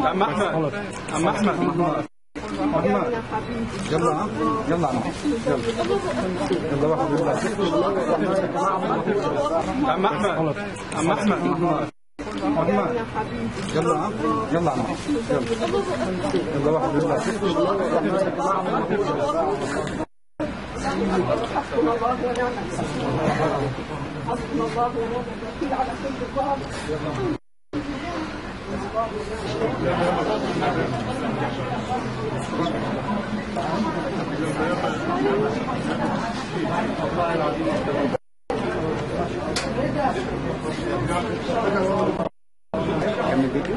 عم احمد، عم احمد، احمد يلا يلا عم يلا يلا واحد يلا. عم احمد، عم احمد، احمد يلا يلا عم يلا يلا واحد يلا. حسبنا الله ونعم الوكيل، حسبنا الله ونعم الوكيل على كل ظالم. كمل فيديو.